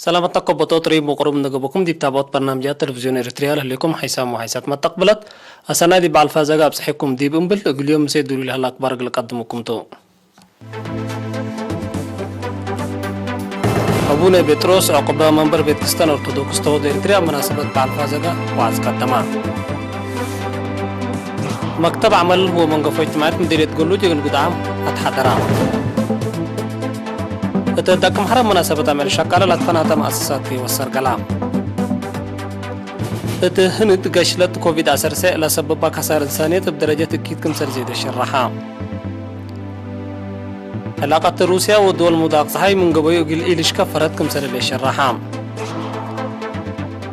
ሰላመት ተከቦቶ ጥሪ ምቁሩብ ንገበኩም ዲብ ታቦት በርናምጃት ቴሌቪዝዮን ኤርትርያ ለህሌኩም ሓይሳም ወሓይሳት መተቅብለት ኣሰናይ ዲብ በዓል ፋዘጋ ኣብጽሐኩም ዲብ እምብል እግልዮም ምሰይ ዱሉል ሀላ ኣክባር እግል ቀድምኩም ቱ። ኣቡነ ጴጥሮስ ዕቁበ መንበር ቤተ ክርስቲያን ኦርቶዶክስ ተዋህዶ ኤርትርያ ኣብ መናሰበት በዓል ፋዘጋ ዋዕዝ ቀደማ። መክተብ ዓመል ወመንገፎ እጅትማዕት ምድርየት ገሉ ጀግል ጉድዓም ኣትሓደራ። እተ ዳቅም ሐረ መናሰበት ኣመል ሻቃለ ላትፈናተ መኣሰሳት ወሰርገላ። እት ህንድ ገሽለት ኮቪድ ዓሰርተ ለሰበባ ካሳር እንሳንየት ብ ደረጀት እኪት ክምሰል ዜደ ሸራሓ። ዕላቀት ሩስያ ወድወል ሙዳቅ ፀሓይ ምን ገበዩ እግል ኢልሽከ ፈረት ክምሰል ሸራሓ።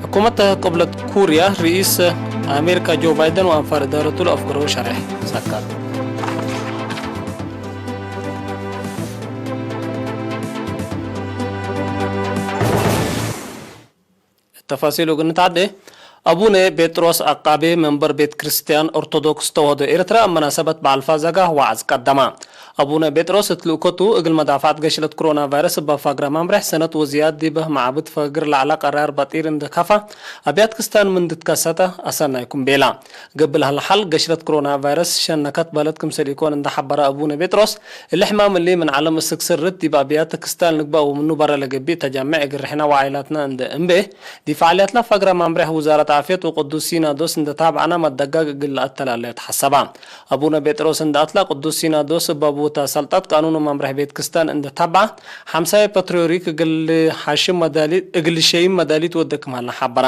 ሕኩመት ቅብለት ኩርያ ርኢስ ኣሜሪካ ጆ ባይደን ወኣንፋር እዳረቱ ለኣፍገረው ሸርሕ ሰካት። ተፋሲሉ ግን ታደ ኣቡነ ጴጥሮስ ኣቃቤ መንበር ቤት ክርስቲያን ኦርቶዶክስ ተዋህዶ ኤርትራ ኣብ መናሰበት በዓል ፋዘጋ ዋዕዝ ቀደማ። ኣቡነ ጴጥሮስ እትልእኮቱ እግል መዳፋዕት ገሽለት ኮሮና ቫይረስ እባ ፋግራ ማምርሕ ሰነት ወዝያድ ዲበህ ማዕብት ፈግር ላዕላ ቀራር ባጢር እንደ ካፋ ኣብያት ክስታን ምን ድትከሰተ ኣሰናይኩም ቤላ። ገብል ሃልሓል ገሽለት ኮሮና ቫይረስ ሸነከት በለት ክምሰል ኢኮን እንደ ሓበረ ኣቡነ ጴጥሮስ እሊ ሕማም እሊ ምን ዓለም እስክ ስርት ዲብ ኣብያተ ክስታን ልግባእ ወምኑ በረ ለገቢእ ተጃምዕ እግል ርሕና ወዓይላትና እንደ እምቤ ዲብ ፈዓልያትላ ፋግራ ማምርሕ ውዛረት ዓፍየት ወቅዱስ ሲናዶስ እንደ ታብዓና መደጋግ እግል ለኣተላለየ ተሓሰባ። ኣቡነ ጴጥሮስ እንደ ኣትላ ቅዱስ ሲናዶስ እባቡታ ሰልጣት ቃኑን ወማምርሕ ቤት ክስታን እንደ ታብዓ ሓምሳየ ፓትሪዮሪክ እግል ሓሽም መዳሊት እግል ሸይም መዳሊት ወደ ክምሃልና ሓበራ።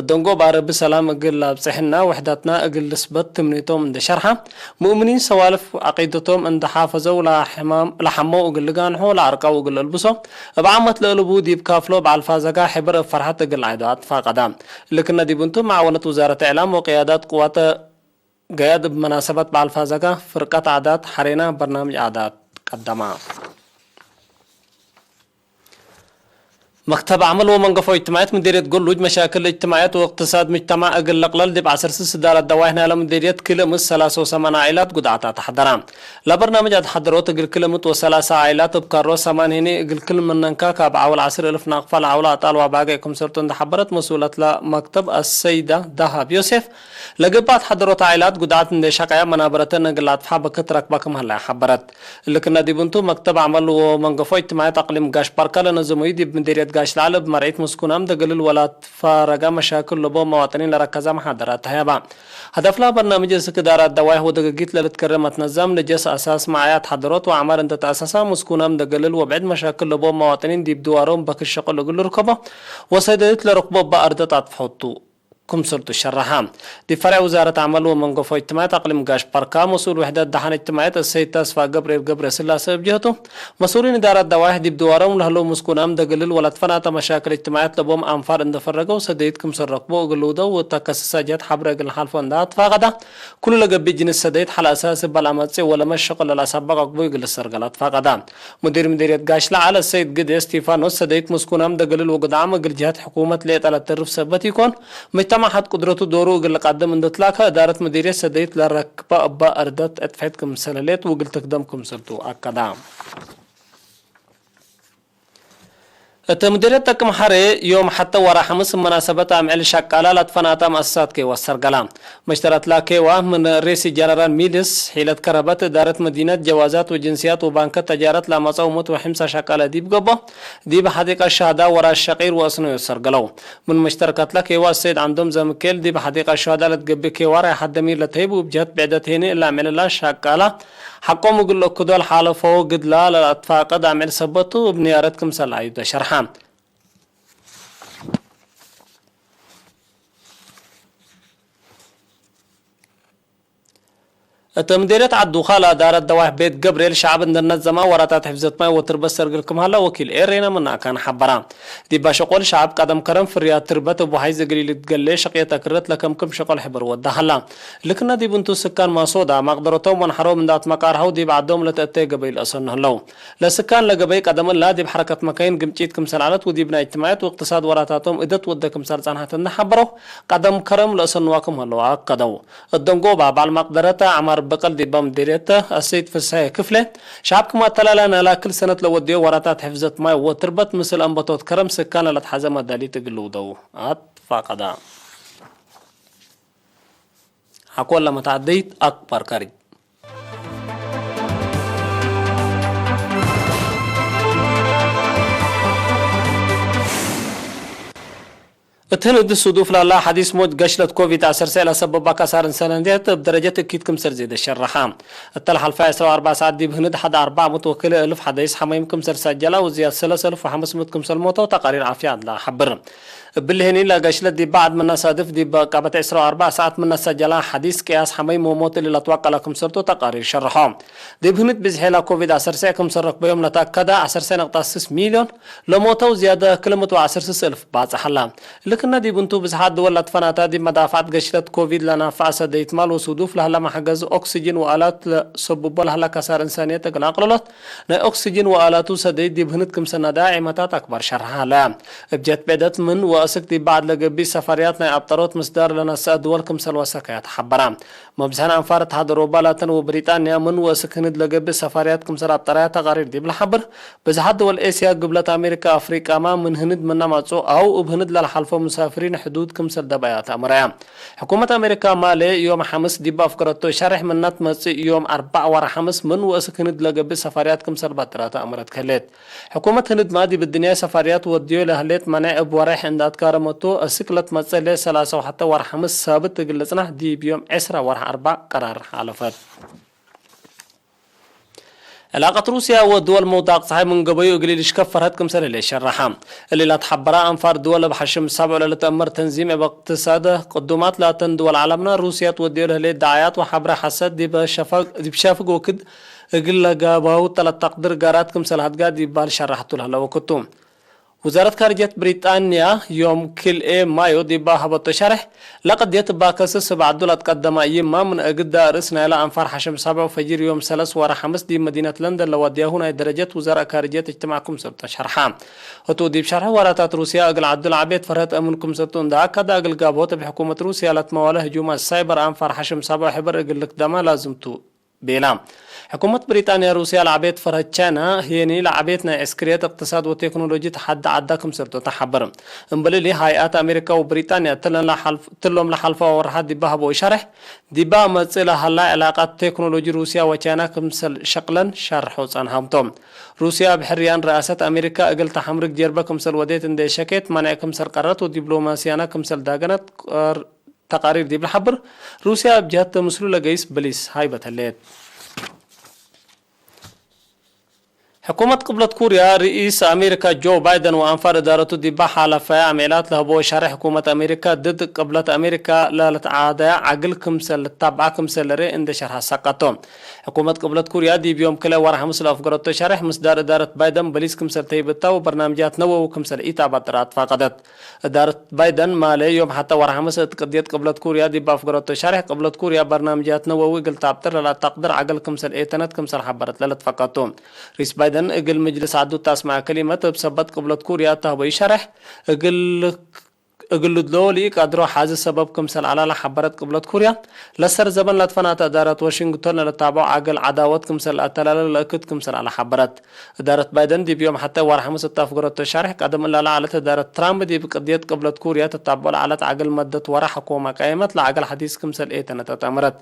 እደንጎ ባረ ብሰላም እግል ኣብጽሕና ውሕዳትና እግል ልስበት ትምኒቶም እንደ ሸርሓ ሙእምኒን ሰዋልፍ ዓቂደቶም እንደ ሓፈዘው ለሓመው እግል ልጋንሖ ለዓርቃው እግል ልልብሶ እብ ዓመት ለእልቡ ዲብ ካፍሎ በዓል ፋዘጋ ሕብር እብ ፈርሓት እግል ዓይዶ ኣትፋቀዳ። ልክነ ዲብ እንቱ መዓወነት ውዛረት እዕላም ወቅያዳት ቅዋተ ገያድ እብ መናሰበት በዓል ፋዘጋ ፍርቀት ዓዳት ሓሬና በርናምጅ ዓዳት ቀደማ። መክተብ ዓመል ወመንገፎ እጅትማዕየት ምዲርየት ጎሉጅ መሻክል እጅትማዕየት ወእቅትሳድ ምጅተማዕ እግል ለቅለል ዲብ ዓሰርተ ስዳራት ደዋይሕ ናይለ ምዲርየት ክልምት ሰላሳ ወሰማን ዓኢላት ጉድዓት ኣተሓደራ። ለበርናምጅ ኣተሓደሮት እግል ክልምት ወሰላሳ ዓኢላት እብ ካሮ ሰማን ሄኒ እግል ክል ምነንካ ካብ ዓውል ዓስር እልፍ ናቅፋ ለዓውላ ኣጣል ዋባገ ክምሰርቱ እንደሓበረት መስኡለት ለመክተብ ኣሰይዳ ዳሃብ ዮሴፍ ለገብእ ኣተሓደሮት ዓኢላት ጉድዓት እንደ ሸቀያ መናበረተን እግል ኣጥፍሓ በክት ረክባ ክምህላ ሓበረት። ልክነ ዲብ እንቱ መክተብ ዓመል ወመንገፎ እጅትማዕየት ኣቅሊም ጋሽ ባርካ ለነዘመዩ ዲብ ምዲርየት ጋሽ ለዓለ ብመርዒት ምስኩናም ደገልል ወላት ፋረጋ መሻክል ለቦ መዋጥኒን ለረከዛ መሓደራት ተህያባ። ሀደፍላ በርናምጅ እስክ ዳራት ደዋይሕ ወደገጊት ለልትከረም ኣትነዛም ንጀስ ኣሳስ መዓያ ኣትሓደሮት ወዓማር እንተ ተኣሳሳ ምስኩናም ደገልል ወብዕድ መሻክል ለቦ መዋጥኒን ዲብ ድዋሮም በክት ሸቅል እግል ልርከቦ ወሰደድት ለረክቦ እባ ኣርደት ኣጥፍሖቱ። ክምሰልቱ ሸረሓ። ዲብ ፈርዕ ውዛረት ዓመል ወመንገፎ እጅትማዕየት ኣቅሊም ጋሽ ባርካ መስኡል ውሕደት ደሓን እጅትማዕየት እሰይድ ተስፋ ገብርኤል ገብረ ስላሰ እብ ጀህቱ መስኡሊን እዳራት ደዋይሕ ዲብ ድዋሮም ለህለው ምስኩናም ደግልል ወላትፈናተ መሻክል እጅትማዕየት ለቦም ኣንፋር እንደፈረገው ሰደይት ክምሰል ረክቦ እግል ልውደው ወተከሰሰ ጀህት ሓብረ እግል ሓልፎ እንዳ ኣትፋቀዳ ኩሉ ለገቢእ ጅንስ ሰደይት ሓለ ኣሳስ እባል ኣመጽእ ወለመ ሸቅል ለላሳባቅ ኣግቦ እግል ሰርገል ኣትፋቀዳ። ሙዲር ምዲርየት ጋሽ ለዓለ ሰይድ ግደ እስቲፋኖስ ሰደይት ምስኩናም ደግልል ወግድዓም እግል ጀህት ሕኩመት ሌጠ ለተርፍ ሰበት ኢኮን። ምጅተማዕ ሐት ቅድረቱ ዶሩ እግል ልቃድም እንድትላከ እዳረት ምዲርየት ሰደይት ለረክበ እባ እርደት እጥፍሕት ክምሰለሌት ውግል ትክደም ክምሰልቱ ኣከዳ። እተ ምዲርየት ጠቅም ሐሬ ዮም ሐተ ወራ ሐምስ መናሰበት ኣምዕል ሸቃላ ላትፈናታ መአሰሳት ከይወሰርገላ። መሽተረትላ ኬዋ ምን ሬሲ ጀነራል ሚልስ ሒለት ከረበት እዳረት መዲነት ጀዋዛት ወጅንስያት ወባንከት ተጃረት ላመጸው ሙት ወሕምሳ ሸቃላ ዲብ ገቦ ዲብ ሐዲቀ ሸሃዳ ወራ ሸቂር ወአስኖ ይወሰርገለው። ምን መሽተረከትላ ኬዋ ሰይድ ዓንዶም ዘምኬል ዲብ ሐዲቀ ሸሃዳ ለትገብእ ኬዋ ራይሐት ደሚር ለተሂብ ውብ ጀህት ብዕደት ሄኒ እላ ምዕልላ ሻቃላ ሐቆም እግል ለክዶ ለሓለፈው ግድላ ለለአትፋቀድ ኣምዕል ሰበቱ እብ ንያረት ክምሰል ኣዩ ተሸርሐ። እተ ምዴርየት ዓዱ ኻላ ዳረት ደዋይሕ ቤት ገብርኤል ሸዕብ እንደነዘማ ወራታት ሕፍዘት ማይ ወትርበት ሰርግል ክምሃላ ወኪል ኤሬና መናእካን ሓበራ። ዲባ ሸቆል ሸዕብ ቀደም ከረም ፍርያት ትርበት እብ ውሓይ ዝግል ኢልትገሌ ሸቅየት ኣክረት ለከምክም ሸቆል ሕበር ወዳ ሃላ። ልክነ ዲብ እንቱ ስካን ማሶዳ ማቅደረቶም ወንሓሮም እንዳት መቃርሃው ዲብ ዓዶም ለተእተየ ገበይ ለእሰኑ ህለው። ለስካን ለገበይ ቀደም እላ ዲብ ሐረከት መካይን ግምጪት ክምሰል ዐለት ወዲብ ናይ እጅትማዕየት ወእቅትሳድ ወራታቶም እደት ወደ ክምሰል ጸንሐት እንዳሓበረው ቀደም ከረም ለእሰንዋ ክምህለዋ ኣከደው። እደንጎባ በዓል ማቅደረተ ዐማር በቀል ዲባም ዴሬተ ኣሰይት ፍስሐ ክፍለ ሻብ ክማ ኣተላላ ናላክል ሰነት ለወዲዮ ወራታት ሕፍዘት ማይ ወትርበት ምስል ኣንበቶት ከረም ስካን ለትሓዘ መዳሊት እግልውደው ኣትፋቀዳ። ሓኮላ መታዕደይት ኣክባር ካሪጅ። እትን እድ ሱዱፍ ላላ ሓዲስ ሞት ገሽለት ኮቪድ ዓሰርተ ሰላ ሰበባ ካሳርን ሰነንዴት ብ ደረጀት እኪት ክምሰል ዜደ ሸረሓ። እተል ሓልፋ ዕስራ ወኣርባዕ ሰዓት ዲብ ህንድ ሓደ ኣርባዕ መቶ ወክል እልፍ ሓደይስ ሓመይም ክምሰል ሳጀላ ውዝያት ሰለሰ እልፍ ወሓምስ ምት ክምሰል ሞቶ ተቃሪር ዓፍያ ኣድላ ሓብር። እብልሄኒ ላጋሽለት ዲባ ዓድ መናሳድፍ ዲባ ቃበት ዕስራ ወኣርባዕ ሰዓት መናሳጀላ ሓዲስ ቅያስ ሓመይም ወሞት እልላት ዋቀላ ክምሰልቶ ተቃሪር ሸርሖ። ዲብ ህንድ ብዝሔላ ኮቪድ ዓሰርተ ክምሰል ረክበዮም ለታከዳ ዓሰርተ ነጥቢ ስስ ሚልዮን ለሞተው ዝያደ ክልምት ወዓሰርተ እልፍ ባጽሓላ። ልክና ዲብ እንቱ ብዝሓት ድወል ላትፈናታ ዲብ መዳፋዕት ገሽለት ኮቪድ ለናፋዕ ሰደይት ማል ወሱዱፍ ለህላ ማሕገዝ ኦክስጅን ወኣላት ለሰቡቦ ለህላ ካሳር እንሳንየት እግል ኣቅለሎት ናይ ኦክስጅን ወኣላቱ ሰደይት ዲብ ህንድ ክምሰናዳ ዒመታት ኣክባር ሸርሓ ሃላ። እብ ጀት ቤደት ምን ወእስክ ዲብ ባዕድ ለገቢ ሰፋርያት ናይ ኣብጠሮት ምስዳር ለናሰአ ድወል ክምሰል ወሰካያ ተሓበራ። መብዝሐን ኣንፋር እት ሃደር ወባላተን ወብሪጣንያ ምን ወእስክ ህንድ ለገብእ ሰፋርያት ክምሰል ኣብጠራያ ተቃሪር ዲብ ለሓብር፣ ብዝሓት ደወል ኤስያ፣ ግብለት ኣሜሪካ፣ ኣፍሪቃማ ምን ህንድ ምናማጹ ኣው እብ ህንድ ለልሓልፎ ሙሳፍሪን ሕዱድ ክምሰል ደባያ ተኣምረያ። ሕኩመት ኣሜሪካ ማሌ ዮም ሓምስ ዲብ ኣፍገረቶ ሸርሕ ምናት መጽእ ዮም ኣርባዕ ወርሕ ሓምስ ምን ወእስክ ህንድ ለገብእ ሰፋርያት ክምሰል ባጥራ ተኣምረት ከሌት። ሕኩመት ህንድ ማዲ ብድንያ ሰፋርያት ወድዮ ለህሌት መናዕ እብ ወሬሕ እንዳትካረመቶ እስክለት መጸለ ሰላሳ ወሓተ ወርሕ ሓምስ ሳብት እግል ጽናሕ ዲብ ዮም ዕስራ ወርሕ ኣርባ ቀራር ሓለፈት። ዕላቀት ሩስያ ወድወል መውዳቅ ፀሓይ ምን ገበዩ እግል ኢልሽከፍ ፈርሀት ክምሰል ህሌ ሸረሓ። እሊላት ሓበራ ኣንፋር ድወል እብ ሓሽም ሳብዕ ለልትአመር ተንዚም እብ እቅትሳድ ቅዱማት ላተን ድወል ዓለምና ሩስያ ትወድዮ ለህሌት ደዓያት ወሓብረ ሓሰት ዲብ ሸፋግ ዲብ ሻፍግ ወክድ እግል ለጋባው ጠለት ተቅድር ጋራት ክምሰል ሃድጋ ዲባል ሸራሕቱ ለህለ ወክቱ። ውዛረት ካርጀት ብሪጣንያ ዮም ክልኤ ማዮ ዲባ ሃበቶ ሸርሕ፣ ለቅድየት እባ ከስስ እብ ዓዱ ላትቀደማ ይማ ምን እግዳ ርእስ ናይላ ኣንፋር ሓሸም ሳብዕ ፈጂር ዮም ሰለስ ወረ ሓምስ ዲብ መዲነት ለንደን ለዋድያሁ ናይ ደረጀት ውዛራእ ካርጀት እጅትማዕ ክምሰልቶ ሸርሓ። እቱ ዲብ ሸርሕ ወራታት ሩስያ እግል ዓዱ ለዓቤት ፈርሀት እምን ክምሰልቱ እንዳ ኣካዳ እግል ጋብሆት እብ ሕኩመት ሩስያ ለትመዋለ ህጁማት ሳይበር ኣንፋር ሓሸም ሳብዕ ሕብር እግል ልክደማ ላዝምቱ ቤላ። ሕኩመት ብሪጣንያ ሩስያ ለዓቤት ፈርሀት ቻይና ህየኒ ለዓቤት ናይ ዕስክርየት እቅትሳድ ወቴክኖሎጂ ተሓደ ዓዳ ክምሰልቶ ተሓብር። እምበልሊ ሃይኣት ኣሜሪካ ወብሪጣንያ ትለን ለሓልፍ- ትሎም ለሓልፈ ወርሓት ዲባ ሃቦ ሸርሕ ዲባ መጽእ ለሃላ ዕላቃት ቴክኖሎጂ ሩስያ ወቻይና ክምሰል ሸቅለን ሸርሖ ጸንሃምቶም። ሩስያ ብሕርያን ረኣሰት ኣሜሪካ እግል ተሓምርግ ጀርበ ክምሰል ወዴት እንደ ሸኬት ማንዕ ክምሰል ቀረት ወዲፕሎማስያና ክምሰል ዳገነት ቀር- ተቃሪር ዲብ ለሓብር፣ ሩስያ እብ ጀህት ምስሉ ለገይስ ብሊስ ሃይበት ህሌት። ሕኩመት ቅብለት ኩርያ ርኢስ ኣሜሪካ ጆ ባይደን ወኣንፋር እዳረቱ ዲባ ሓላፋያ ኣሜላት ለህቦ ሻረ ሕኩመት ኣሜሪካ ድድ ቅብለት ኣሜሪካ ለልትዓደያ ዓግል ክምሰል ልታብዓ ክምሰል ርእ እንደ ሸርሓ ሳቃቶ። ሕኩመት ቅብለት ኩርያ ዲብ ዮም ክለ ወርሓ ምስ ለኣፍገረቶ ሸርሕ ምስዳር እዳረት ባይደን ብሊስ ክምሰል ተይብታ ወበርናምጃት ነወዊ ክምሰል ኢታባ ጥራት ፋቀደት። እዳረት ባይደን ማለ ዮም ሓተ ወርሓ ምስ እት ቅድየት ቅብለት ኩርያ ዲብ ኣፍገረቶ ሸርሕ ቅብለት ኩርያ በርናምጃት ነወዊ እግል ታብጥር ለላታቅድር ዓገል ክምሰል ኤተነት ክምሰል ሓበረት ለለትፈቀቱ። ሪስ ባይደን እግል ምጅልስ ዓዱ ታስማዕ ከሊመት እብ ሰበት ቅብለት ኩርያ ታህቦ ይሸርሕ እግል እግል ድሎ ሊቃድሮ ሓዚ ሰበብ ክምሰል ኣላላ ሓበረት ቅብለት ኩርያ ለሰር ዘበን ለትፈናተ እዳረት ዋሽንግቶን ለለታብዖ ዓገል ዓዳወት ክምሰል ኣተላለ ለእክድ ክምሰል ኣላ ሓበረት። እዳረት ባይደን ዲብ ዮም ሓተ ወርሓ ምስ እታፍገረቶ ሻርሕ ቀደም እላላ ዓለት እዳረት ትራምፕ ዲብ ቅድየት ቅብለት ኩርያ ተታብዖ ለዓለት ዓገል መደት ወራ ሓኮማ ቀየመት ለዓገል ሓዲስ ክምሰል ኤተነተት ኣምረት።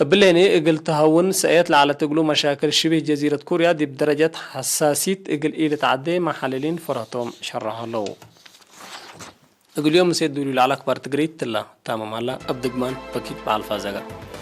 እብሌኒ እግል ተሃውን ሰእየት ለዓለት እግሉ መሻክል ሽቢህ ጀዚረት ኩርያ ዲብ ደረጀት ሓሳሲት እግል ኢልትዓዴ መሓልሊን ፍረቶም ሸረሖ ኣለዉ። እግልዮም ምሴት ዱልዩ ለዓል ኣክባር ትግርይት ትላ ታመም ኣላ። ኣብ ድግማን በኪት በዓል ፋዘጋ።